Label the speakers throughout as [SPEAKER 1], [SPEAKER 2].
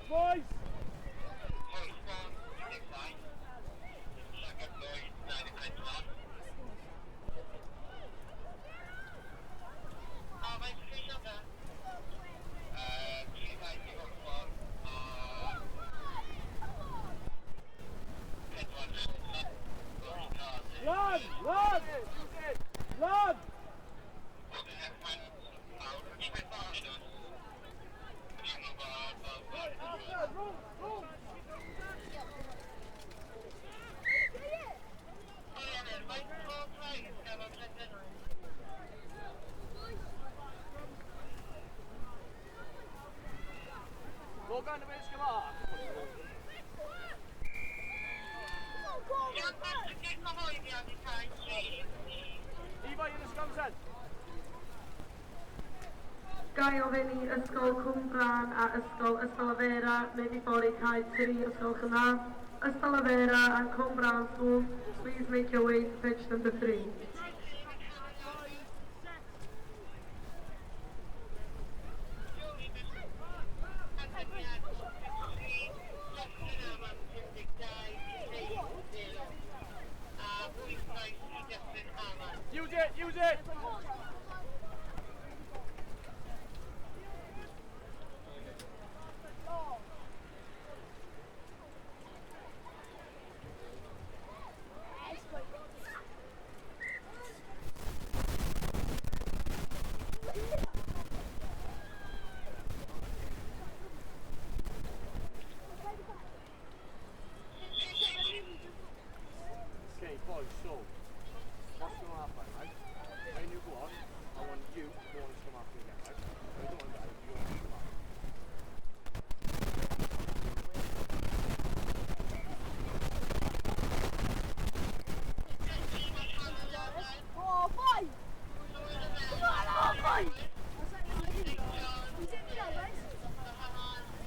[SPEAKER 1] Boys! Run! Run! Run! Run! Run! Logan, y beth gyma? Levi yn y sgomsen.
[SPEAKER 2] Gai ofyn i Ysgol Cwmbran a Ysgol Ystalyfera mynd i ffordd i cae 3 os gwelwch yn dda. Ystalyfera and Cwmbran School, please make your way to pitch number 3.
[SPEAKER 1] Use it, use it! Okay, boys, so what's going to happen, right? When you go on, I want you to go on and come after again, right? I don't want that, you want to come after.
[SPEAKER 3] Oh, boy! Come on, oh, boy! He's in there, guys.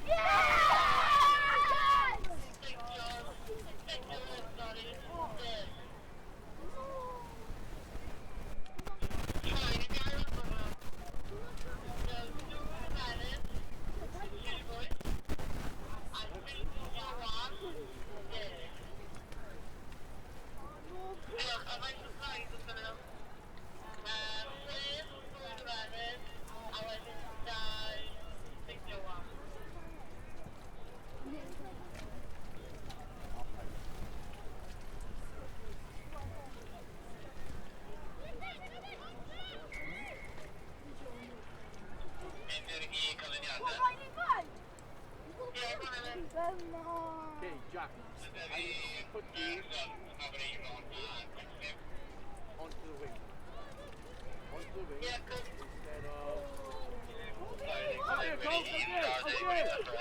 [SPEAKER 3] Yeah!
[SPEAKER 1] Okay, Jack, I put you onto the wing. Onto the wing instead of... Come here, go, come here, come here!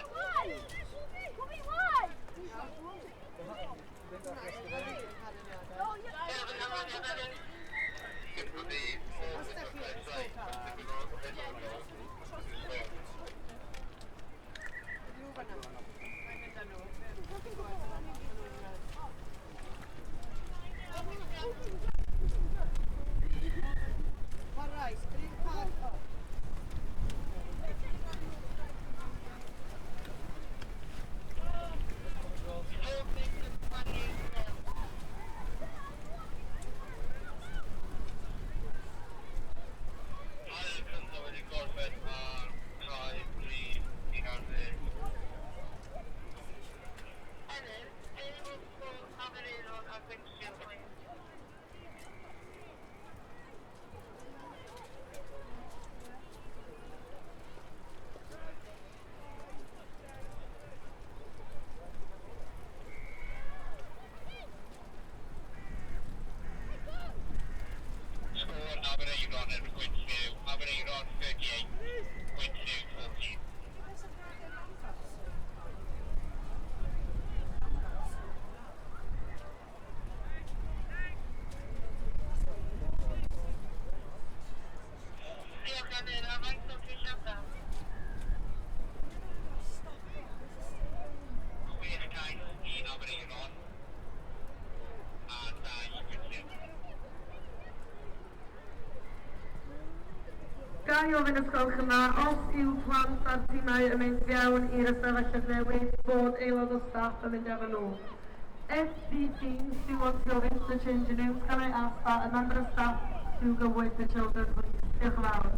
[SPEAKER 2] Ga i ofyn os gwelwch yn dda, os yw plant a'r tîmau yn mynd fewn i'r ystafelloedd newid, bod aelod o staff yn mynd efo nhw. If the teams do want to go into the changing rooms, can I ask that a member of staff to go with the children, please? Diolch yn fawr.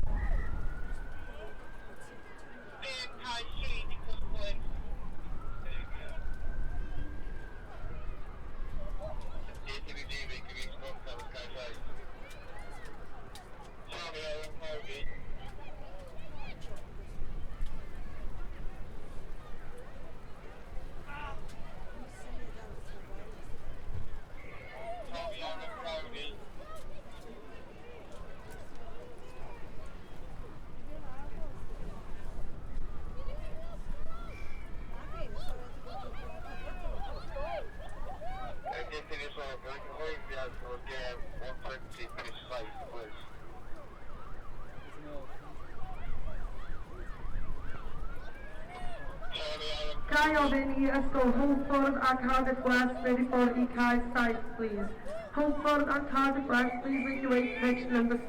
[SPEAKER 2] Ga i ofyn i Ysgol Hwlffordd a Cardiff West fynd i ffordd i cae 7, please. Hwlffordd and Cardiff West, please make your way to pitch number 7.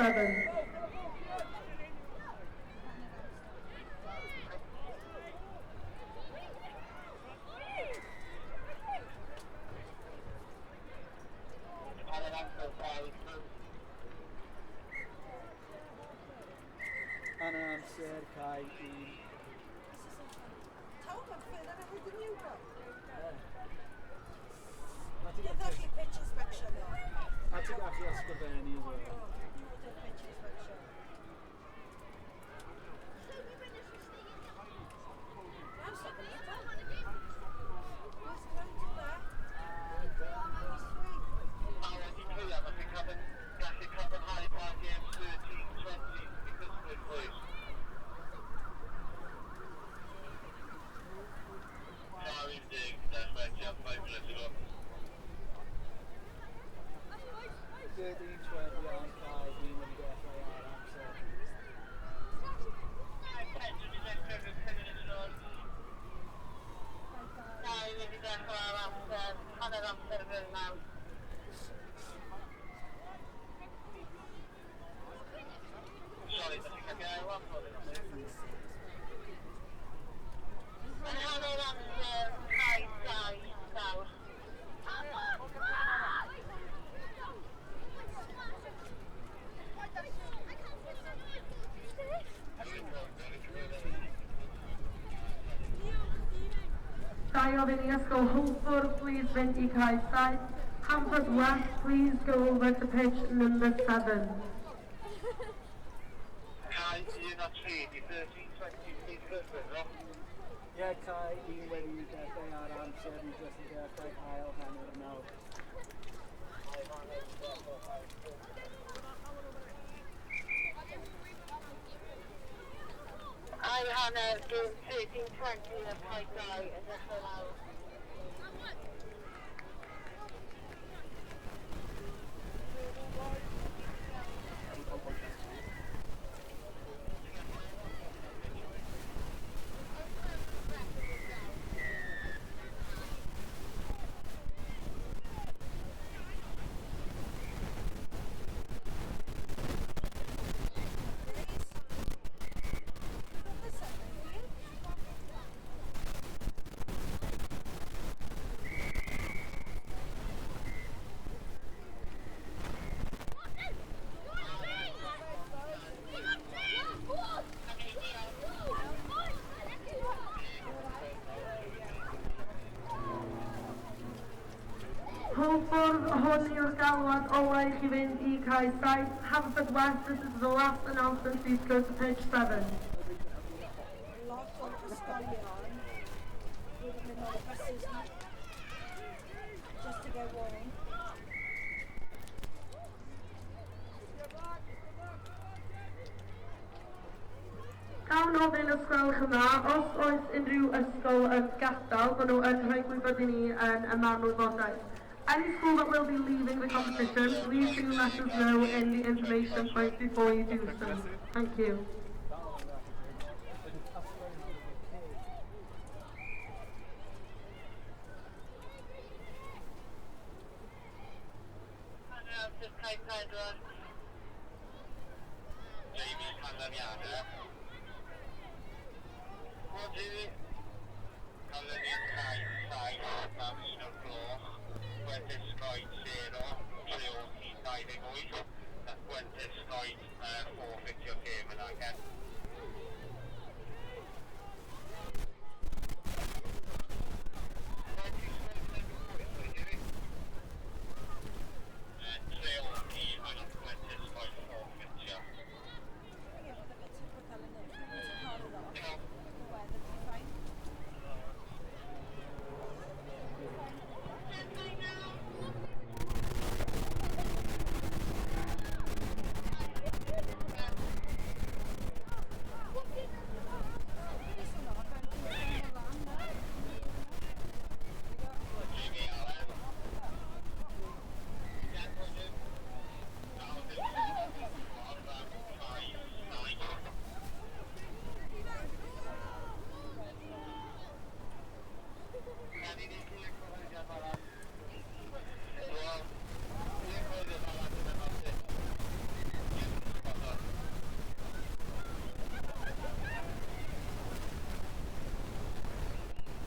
[SPEAKER 4] Hanner amser, cae 1.
[SPEAKER 3] Pawb yn ffydd ar y hyd yn Ewrop.
[SPEAKER 4] A ti'n
[SPEAKER 3] Gyda chi pitch inspection o.
[SPEAKER 4] A ti'n gallu ysgrifennu as well.
[SPEAKER 3] You order pitch inspection. I'm stopping it. What's going to that?
[SPEAKER 5] Gallu cadarnhau pa gêm 13-20 i cychwyn, please. Car 11, dechrau tua 5 minutes ago.
[SPEAKER 4] 13-20 ar cae 1 wedi dechrau ar amser.
[SPEAKER 5] Dau wedi dechrau ar amser, hanner amser fel nawr. Sorry, da chi'n cael ail amser? Yn hanner amser, cae 2 nawr.
[SPEAKER 2] Ga i ofyn i Ysgol Hwlffordd, please fynd i cae 7. Haverfordwest, please go over to pitch number 7.
[SPEAKER 5] Cae 1 a 3, di 13-20 please cychwyn, no?
[SPEAKER 4] Ie, yeah, cae 1 wedi dechrau ar amser, ni jyst yn dechrau ail hanner nawr.
[SPEAKER 5] Ail hanner, dechrau. Ail hanner, gêm 13-20 a cae 2 yn dechrau nawr.
[SPEAKER 2] Hwlffordd, hwn yw'r galwad ola i chi fynd i cae 7. Haverfordwest, this is the last announcement, please go to pitch 7.
[SPEAKER 3] Lot o'r ysgolion wedi mynd ar y buses na. Just to get warm.
[SPEAKER 2] Gawn ofyn os gwelwch yn dda, os oes unrhyw ysgol yn gadael, maen nhw yn rhoi gwybod i ni yn y man wybodaeth. Any school that will be leaving the competition, please do let us know in the information point before you do so. Thank you.
[SPEAKER 4] That one actually.
[SPEAKER 5] Hanner amser cae 4. Jamie, canlyniadau. Go on, Jamie. Canlyniad cae 7 am 1 o'r gloch. Gwent Esgoed 0, Treorci 28. Nath Gwent Esgoed forfeitio gêm yna again. Treorci a nath Gwent Esgoed forfeitio.
[SPEAKER 3] Ie, oedd y bit typical yn it. Ti'n cael o. The weather be fine.
[SPEAKER 5] Jamie Allen. Yeah, go on, Jim. That'll do. 5, 9. Can i ni un cyhoeddiad arall? Wel, un cyhoeddiad arall yn y nodyn. Spot on.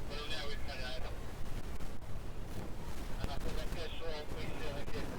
[SPEAKER 5] Maen nhw'n newid cariad. A nath y neges rôl gweithio yn y gym.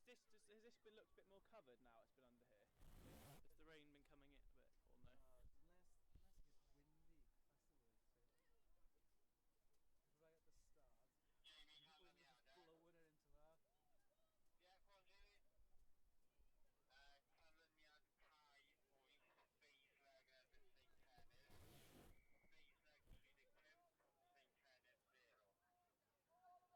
[SPEAKER 6] Has this been looked a bit more covered now it's been under here? Has the rain been coming in a bit or no?
[SPEAKER 4] Unless it gets windy, that's the worst thing. 'Cause right at the start,
[SPEAKER 5] Jamie,
[SPEAKER 4] the wind was just
[SPEAKER 5] canlyniadau.
[SPEAKER 4] blowing it into that.
[SPEAKER 5] Ie, go on, Jamie. Canlyniad cae 8, Basleg yn erbyn St Cenydd. Basleg 35, St Cenydd 0.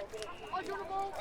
[SPEAKER 7] Oh, do you want a ball?